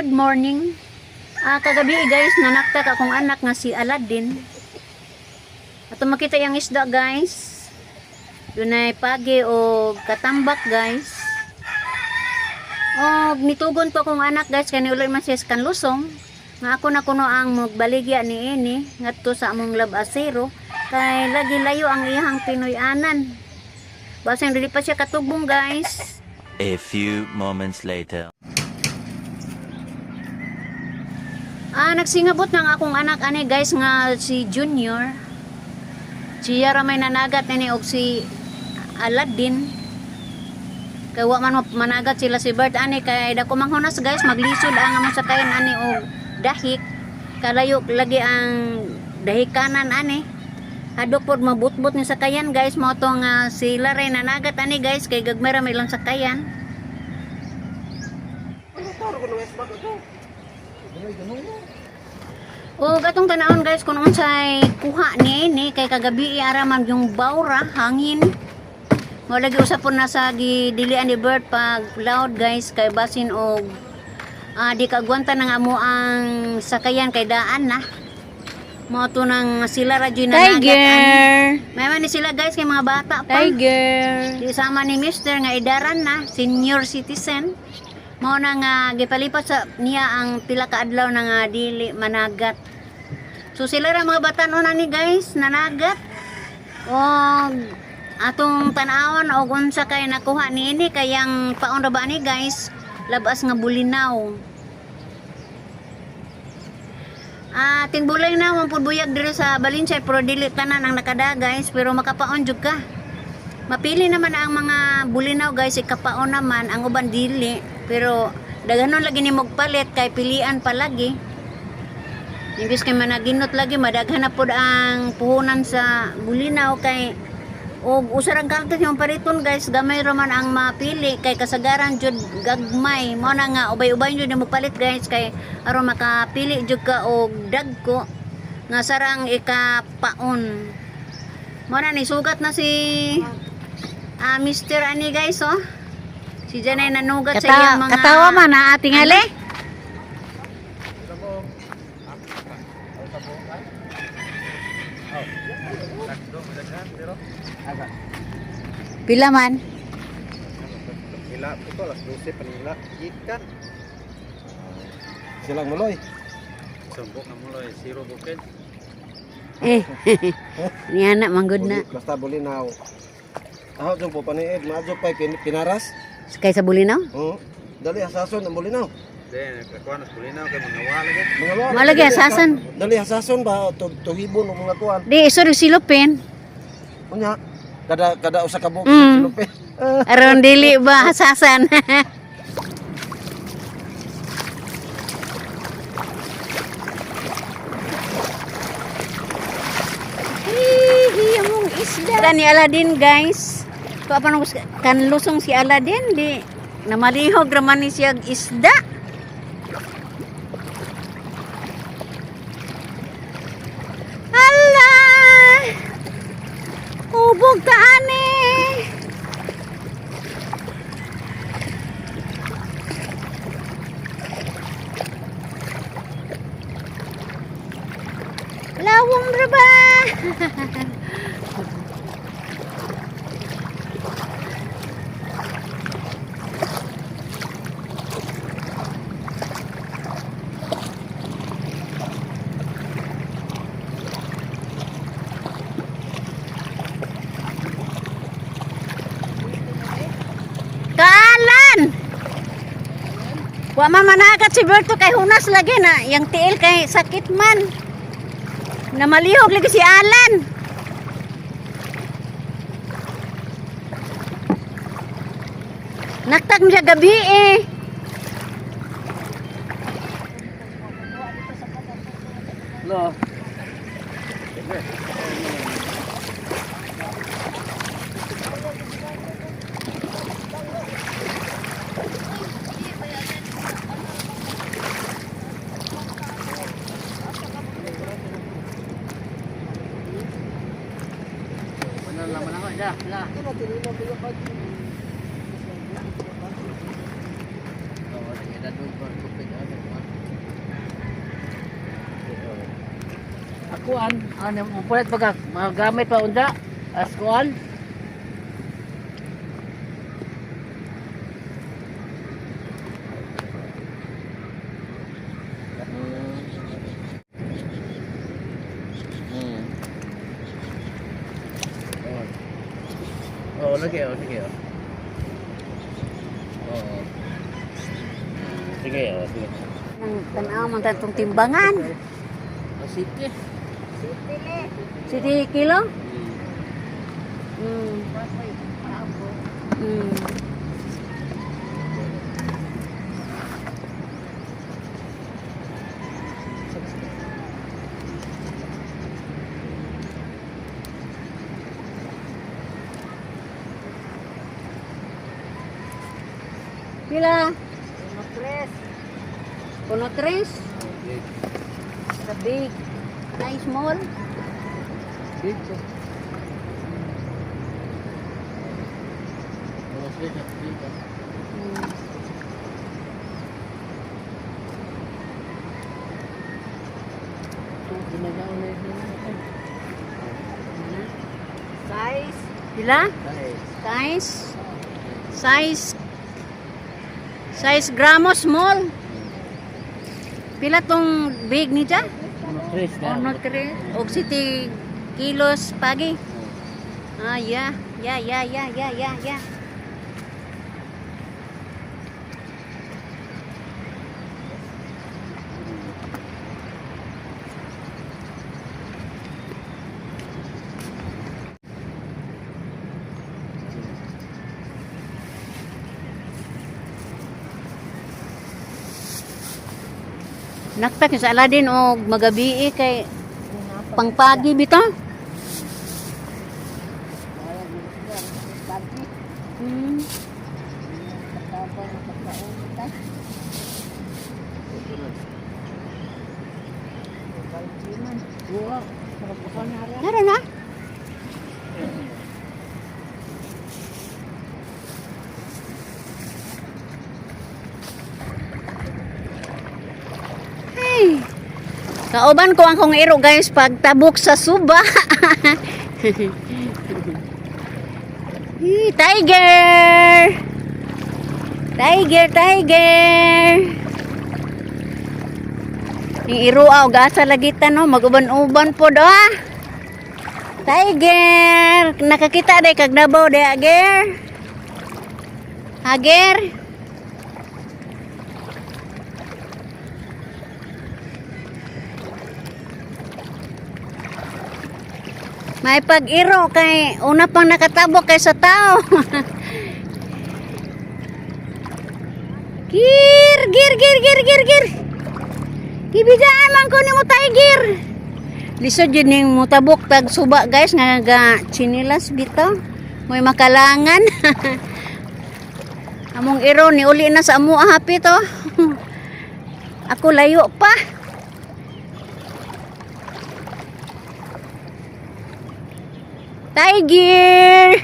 Good morning. Kagabi guys, nanaktak akong anak nga si Aladdin. Ato makita yung isda, guys. Dunay pagi o katambak, guys. O nitugon pa akong anak, guys, kay niuloy man siya sa kanlusong. Nga ako na kuno ang magbaligya ni ini ngadto sa among lab-asero kay lagi layo ang iyang Pinoy-anan. Basin dili pa siya katugbong, guys. A few moments later. Nagsingabot ng akong anak ani, guys, nga si Junior. Siya ra may nanagat ni og si Aladdin. Kay wa man managat sila si Bert ani kay dako manghunas, guys, maglisod ang among sakayan ani og dahik. Kalayo lagi ang dahikanan ani. Hadok pod mabutbot ni sakayan, guys, mao to nga sila ray nanagat ani, guys, kay gagmay ra may ilang sakayan. O gatong tanawon, guys, kung unsay kuha ni ini kay kagabi ara man yung bawra hangin. Mo lagi usap po na sa gidilian ni Bert pag loud, guys, kay basin og di kaagwanta ng amo ang sakayan kay daan na. Mo to nang sila ra jud nanagat ani. Tiger! May man ni sila, guys, kay mga bata pa. Tiger! Di sama ni Mister nga idaran na, senior citizen. Mao na nga gipalipat sa niya ang pila ka adlaw na nga dili managat. So sila ra mga batan-on ani, guys, nanagat. Og atong tan-awon og unsa kay nakuha niini kayang paon ra ba ni, guys, labas nga bulinaw. Tingbulay na man pud buyag diri sa Valencia pero dili tanan ang nakada, guys, pero makapaon jud ka. Mapili naman ang mga bulinaw, guys, ikapaon naman ang uban dili, pero daghanon lagi ni palit kay pilian palagi. Imbis kay managinot lagi madaghan na pod ang puhunan sa bulinaw kay og usa ra kaltas yung pariton, guys, gamay ra man ang mapili kay kasagaran jud gagmay. Mo na nga ubay-ubay jud mo palit, guys, kay aron makapili jud ka og dagko nga sarang ikapaon. Mo na ni sugat na si Mr. ani, guys, oh. Si Janay nanugat sa iyang mga Katawa man na ating ali. Pila man? Hila ito, alas 12 panila. Ikan. Silang muloy. Sumbok na muloy, zero bukid. Eh. Niya na manggod na. Basta bulinaw. Aho jung po paniid, maadyo pa pinaras. Kay sa Bulinaw? Dali hasason ang bulinaw. Then, kakuha na sa bulinaw kay mga wala gid. Mga luwa. Mao lagi hasasan. Dali hasason ba tuhibon o mga kuan. Di isod silupin. Unya, kada kada usa ka buok silupe. Aron dili ba hasasan. Hihi, among isda. Ni Aladdin, guys. Kuha pa nung kanlusong si Aladdin di namalihog raman ni siya isda. Hala! Hubog ta ani. Lawong ra ba? Kaalan! Wa man managat si Berto kay hunas lagi na yang tiil kay sakit man. Namalihog lagi si Alan. Naktag niya gabi eh. No. Akuan, ano mo palit pagka magamit pa unsa? As kuan. Oh, lagi oh, sige oh. Oo. Sige oh, sige. Nang tanaw man tatong timbangan. Oh, City. City kilo? Pila? Uno tres. Uno tres? Sa big. Ay, small? Big. Oh, sige, sige. Size? Pila? Size? Size? Size gramo small? Pila tong big ni dyan? Tres na. Uno tres. Og city kilos pagi. Ah, yeah. Yeah. Nakta sa Aladdin og magabi kay pangpagi bitaw. Meron na? Hey. Kauban ko ang kong iro guys pagtabok sa suba. Hey, tiger! Tiger, tiger! Yung iro aw gasa lagi ta no, maguban-uban po do ah. Tiger! Nakakita day kag nabaw day ager. Ager. May pag-iro kay una pang nakatabok kay sa tao. Gir, gir, gir, gir, gir, gir. Gibidaan man ko nimo tiger. Lisod yun yung mutabok tag suba guys nga ga chinilas bitaw. May makalangan. Among iro ni uli na sa amo hapit oh. Ako layo pa. Tiger!